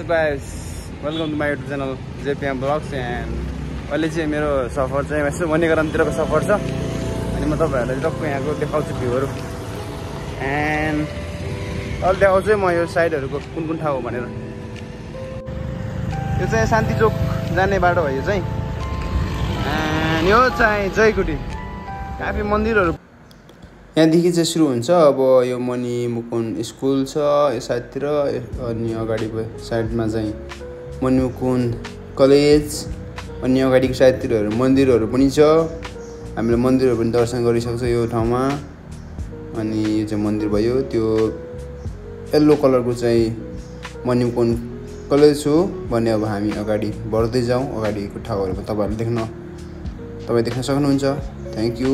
What's up guys, welcome to my YouTube channel JPM Vlogs and अहिले चाहिँ मेरो सफर चाहिँ यसो मणिकरणतिरको सफर छ अनि म तपाईहरुलाई टक्क यहाँको देखाउँछु भ्यूहरु एन्ड अहिले देखाउँछु म यो साइडहरुको कुन कुन ठाउँ हो भनेर। यो चाहिँ शान्ति चोक जाने बाटो हो यो चाहिँ एन्ड यो चाहिँ जयकुटी काफी मन्दिरहरु यहाँदेखि चाहिँ सुरु हुन्छ। अब यो मणि मुकुन्द स्कुल छ यो साइडतिर अनि अगाडि साइडमा चाहिँ मणि मुकुन्द कलेज अनि अगाडिको साइडतिरहरु मन्दिरहरु पनि छ। हामीले मन्दिरहरु पनि दर्शन गरिसक्छ यो ठाउँमा। अनि यो चाहिँ मन्दिर भयो, त्यो येल्लो कलरको चाहिँ मणि मुकुन्द कलेज हो भने अब हामी अगाडि बढ्दै जाउँ। अगाडिको ठाउँहरु तपाईले देख्न सक्नुहुन्छ। Thank you.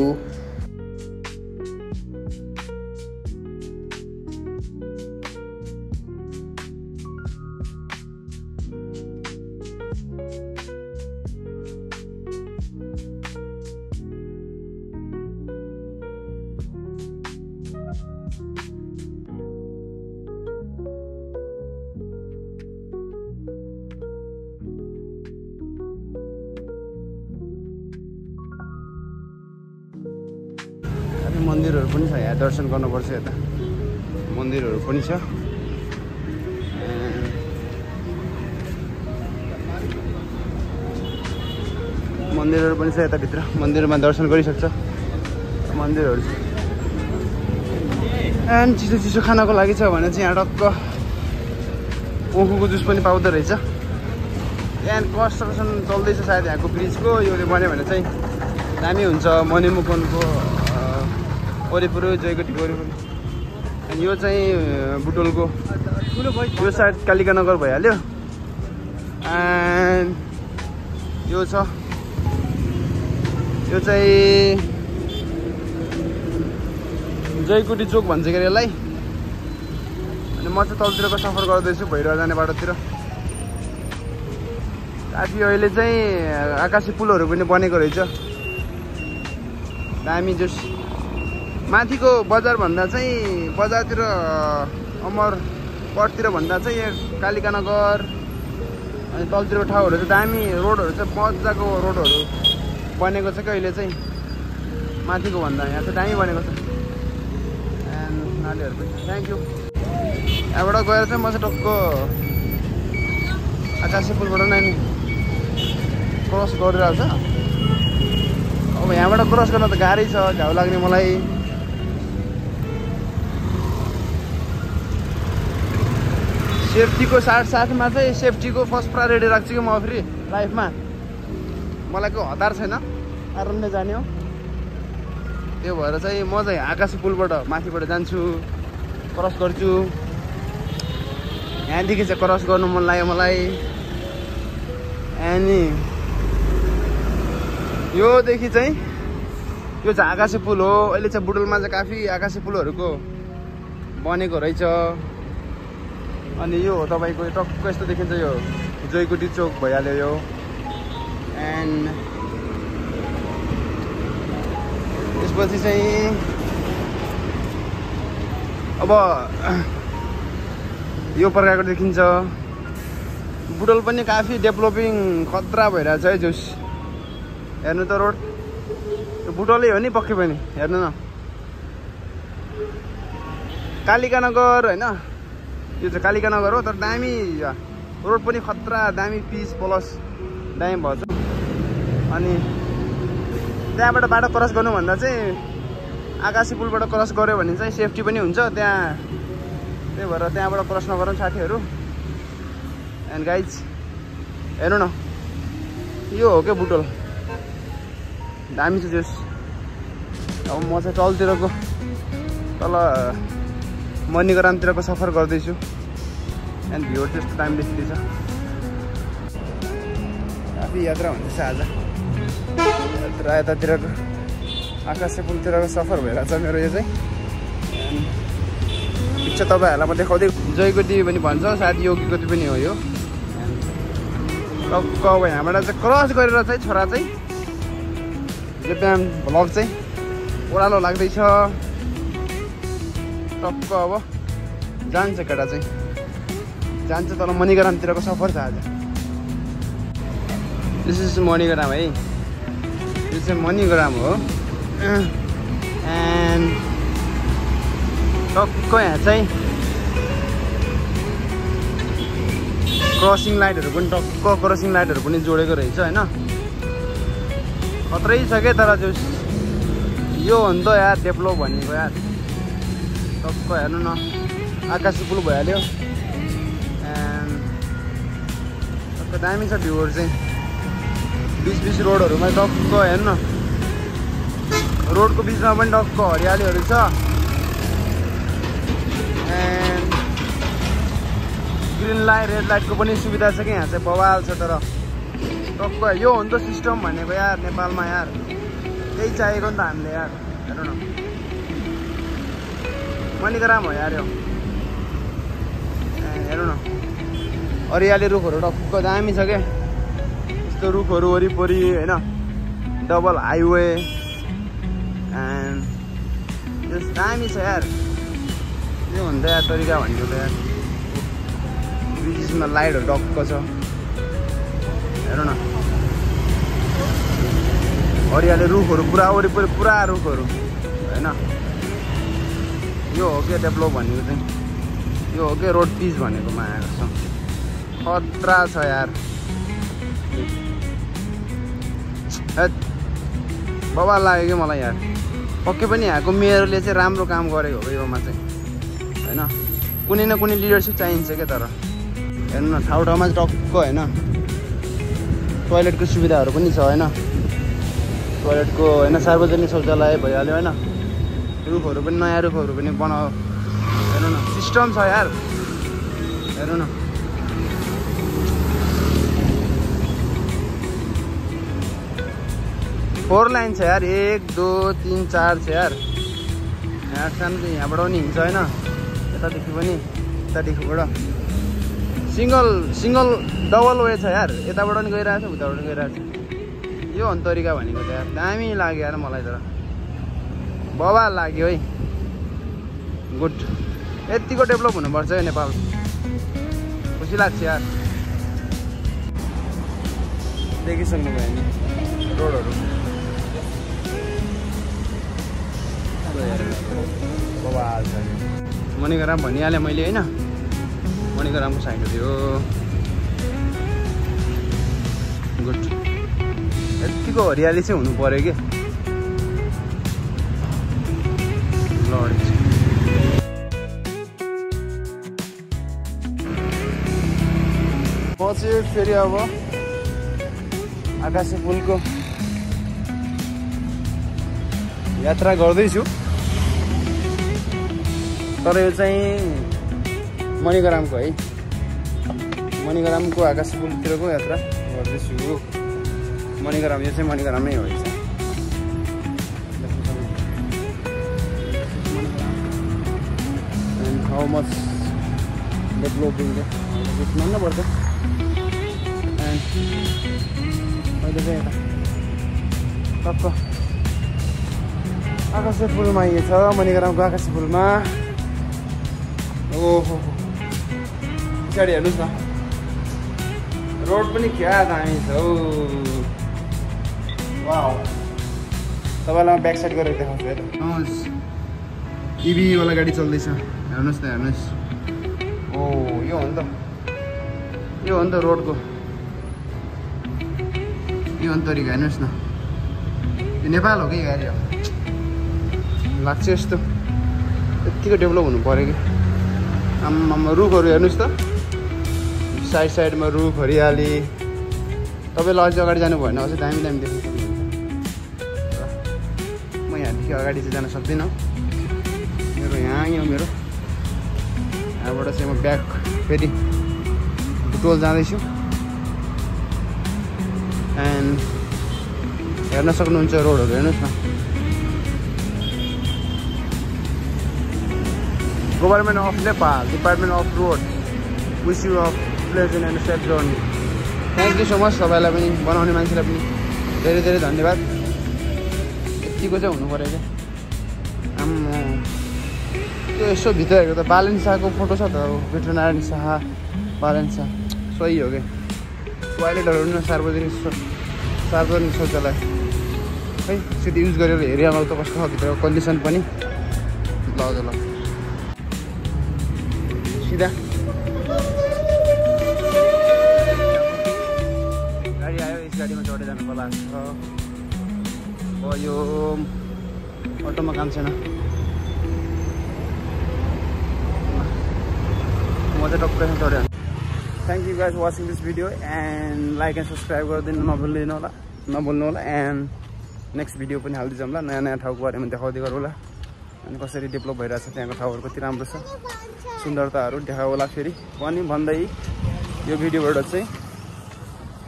मन्दिरहरु पनि छ, यहाँ दर्शन गर्नुपर्छ। यता मन्दिरहरु पनि छ। मन्दिरहरु पनि छ यता भित्र, मन्दिरमा दर्शन गरिसक्छ। मन्दिरहरु छ एन्ड चिसो खानको लागि छ भने चाहिँ यहाँ टक्क ओखुको जुस पनि पाउँदो रहेछ। एन्ड कन्स्ट्रक्सन चल्दैछ सायद यहाँको ब्रिजको। यो बन्यो भने चाहिँ दामी हुन्छ मणि मुकुन्दको वरिपरि जयकुटी वरिपरि। अनि यो चाहिँ बुटोलको यो साइड कालिका नगर भइहाल्यो। एन्ड यो छ यो चाहिँ जयकुटी चोक भन्छ के यसलाई। अनि म चाहिँ तलतिरको सफर गर्दैछु भैरवा जाने बाटोतिर। काफी अहिले चाहिँ आकाशी पुलहरु पनि बनेको रहेछ दामी जस। माथिको बजार भन्दा चाहिँ बजारतिर अमरपटतिर भन्दा चाहिँ यहाँ कालिका नगर अनि तलतिरको ठाउँहरु चाहिँ दामी रोडहरु चाहिँ मजाको रोडहरु बनेको छ के अहिले चाहिँ माथिको भन्दा यहाँ चाहिँ दामी बनेको छ। एन्ड नालीहरु पनि थ्यांक यू। यहाँबाट गएर चाहिँ म चाहिँ टक्क आकाशी पुलबाट नै क्रस गरिरहेको छ। अब यहाँबाट क्रस गर्न त गाह्रै छ, घाउ लाग्ने मलाई। सेफ्टीको साथमा चाहिँ सेफ्टीको फर्स्ट प्रायोरिटी राख्छु कि म फेरि लाइफमा। मलाई को हतार छैन, आरामले जाने हो। त्यो भएर चाहिँ म चाहिँ आकाशी पुलबाट माथिबाट जान्छु, क्रस गर्छु। यहाँदेखि चाहिँ क्रस गर्नु मन लाग्यो मलाई। अनि योदेखि चाहिँ यो चाहिँ आकाशी पुल हो। अहिले चाहिँ बुटोलमा चाहिँ काफी आकाशी पुलहरुको बनेको रहेछ। अनि यो हो तपाईको टक्क यस्तो देखिन्छ, यो जयकुटी चोक भइहाल्यो यो। एन्ड त्यसपछि चाहिँ अब यो प्रकारको देखिन्छ। बुटोल पनि काफी डेभलपिङ खतरा भइरहेछ है जोस। हेर्नु त रोड यो बुटोलै हो नि पक्कै पनि। हेर्नु न कालिका नगर हैन, यो चाहिँ कालिका नगर हो तर दामी रोड पनि खतरा दामी पिच प्लस दामी भन्छ। अनि त्यहाँबाट बाटो क्रस गर्नु भन्दा चाहिँ आकाशी पुलबाट क्रस गर्यो भने चाहिँ सेफ्टी पनि हुन्छ त्यहाँ। त्यही भएर त्यहाँबाट क्रस नगरौँ साथीहरु। एन्ड गाइज हेर्नु न यो हो के बुटोल दामी छ जोस। अब म चाहिँ तलतिरको तल मणिकरणतिरको सफर गर्दैछु। एन्ड भ्यू त्यस्तो दामी देखिन्छ। काफी यात्रा हुँदैछ आज। यात्रा यतातिरको आकाशी पुलतिरको सफर भइरहेछ मेरो यो चाहिँ। ठिक छ, तपाईहरुलाई म देखाउँदै जयकुटी पनि भन्छ, सायद योगीकुटी पनि हो यो। टक्क अब यहाँबाट चाहिँ क्रस गरेर चाहिँ छोरा चाहिँ जेपिएम भ्लग चाहिँ ओह्रालो लाग्दैछ। टक्क अब जान्छ केटा चाहिँ जान्छ तर मणिग्रामतिरको सफर छ आज। दिस इज मणिग्राम है, यो चाहिँ मणिग्राम हो। एन्ड टक्क यहाँ चाहिँ क्रसिङ लाइटहरू पनि जोडेको रहेछ होइन। खत्रै छ क्या तर त्यो यो हो नि त यार डेभलप भनेको यार। टक्क हेर्नु न आकाशी पुल भइहाल्यो। एन्ड टक्क दामी छ भ्यूहरू चाहिँ बिच रोडहरूमा टक्क हेर्नु न, रोडको बिचमा पनि टक्क हरियालीहरू छ। एन्ड ग्रिन लाइट रेड लाइटको पनि सुविधा छ कि यहाँ चाहिँ बवाल छ। तर टक्क यो हो नि त सिस्टम भनेको यार नेपालमा यार, त्यही चाहिएको नि त हामीले यार। हेर्नु न मणिग्राम हो यार यो। हेर्नु न हरियाली रुखहरू टक्क दामी छ क्या, यस्तो रुखहरू वरिपरि होइन, डबल हाइवे एन्ड यस दामी छ यार। यो हुन्छ यार तरिका भनेको त यार। बिचमा लाइटहरू टक्क छ हेर्नु न, हरियाली रुखहरू पुरा वरिपरि पुरा रुखहरू होइन। यो हो क्या डेभलप भनेको चाहिँ, यो हो क्या रोड पिच भनेको मायाको छ। खतरा छ यार, बवाल लाग्यो कि मलाई यार। पक्कै पनि यहाँको मेयरले चाहिँ राम्रो काम गरेको हो योमा चाहिँ होइन। कुनै न कुनै लिडरसिप चाहिन्छ क्या। तर हेर्नु न ठाउँमा टक्क होइन टोयलेटको सुविधाहरू पनि छ होइन, टोयलेटको होइन सार्वजनिक शौचालय भइहाल्यो होइन। रुखहरू पनि नयाँ रुखहरू पनि बनाऊ हेर्नु न, सिस्टम छ यार। हेर्नु न 4 लाइन छ यार, 1 2 3 4 छ यार। यहाँ सानो चाहिँ यहाँबाट पनि हिँड्छ होइन, यतादेखि पनि यतादेखिबाट सिङ्गल डबल वे छ यार। यताबाट पनि गइरहेको छ उताबाट पनि गइरहेको छ। यो हो नि तरिका भनेको त यार, दामी लाग्यो यार मलाई। तर बवाल लाग्यो है, गुड। यतिको डेभलप हुनुपर्छ है नेपाल, खुसी लाग्छ यार। देखिसक्नुभयो नि रोडहरू बवाल छ। मणिग्राम भनिहालेँ मैले होइन, मणिग्रामको साइड हो त्यो। गुड, यतिको हरियाली चाहिँ हुनु पर्यो कि। म चाहिँ फेरि अब आकाशे पुलको यात्रा गर्दैछु। तर यो चाहिँ मणिग्रामको है, मणिग्रामको आकाशे पुलतिरको यात्रा गर्दैछु। मणिग्राम यो चाहिँ मणिग्रामै हो। एन्ड हाउ मच डेभलपिङ भन्नुपर्छ। एन्ड अहिले चाहिँ यता टक्क आकाशे पुलमा यो छ, मणिग्रामको आकाशे पुलमा। ओहो पछाडि हेर्नुहोस् न, रोड पनि क्या दामी छ हौ। वाउ, तपाईँलाई म ब्याक साइड गरेर देखाउँछु है त। इभीवाला गाडी चल्दैछ, हेर्नुहोस् त हेर्नुहोस्। ओ यो हो नि त, यो हो नि त रोडको, यो हो नि तरिका। हेर्नुहोस् न, यो नेपाल हो कि गाडी हो लाग्छ यस्तो। यत्तिको डेभलप हुनु पऱ्यो कि। आम्मामा रुखहरू हेर्नुहोस् त, साइडमा रुख हरियाली। तपाईँले अझै अगाडि जानु भएन, अझै दामी दामी देख्नु सक्नुहुन्छ। म यहाँदेखि अगाडि चाहिँ जान सक्दिनँ, मेरो यहाँ यो मेरो यहाँबाट चाहिँ म ब्याक फेरि टोल जाँदैछु। एन्ड हेर्न सक्नुहुन्छ रोडहरू हेर्नुहोस् न। Government of Nepal, department off road, wish you a pleasant and safe journey. Thank you so much. तपाईँलाई पनि, बनाउने मान्छेलाई पनि धेरै धेरै धन्यवाद। यतिको चाहिँ हुनु पऱ्यो क्या। त्यो यसो भित्र हेरेको त बालन शाहको फोटो छ त, भेटरनारायण शाह बालेन्सा सही हो कि टोयलेटहरू पनि सार्वजनिक शौचालय है सिधै युज गरेर हेरिहाल्नु त कस्तो छ भित्रको कन्डिसन पनि ल सिधा गाडी आयो यस गाडीमा चढेर जानु पर्ला अब यो अटोमा काम छैन म चाहिँ टक्कै चढ्यो thank you guys watching this video and like and subscribe गरिदिनु नभुल्नु होला एन्ड नेक्स्ट भिडियो पनि हालिदिन्छौँ होला नयाँ नयाँ ठाउँको बारेमा देखाउँदै गरौँ होला अनि कसरी डेभलप भइरहेछ त्यहाँको ठाउँहरू कति राम्रो छ सुन्दरताहरू देखाउ होला फेरि पनि भन्दै यो भिडियोबाट चाहिँ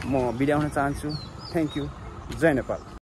म बिदाउन चाहन्छु थ्याङ्क यू जय नेपाल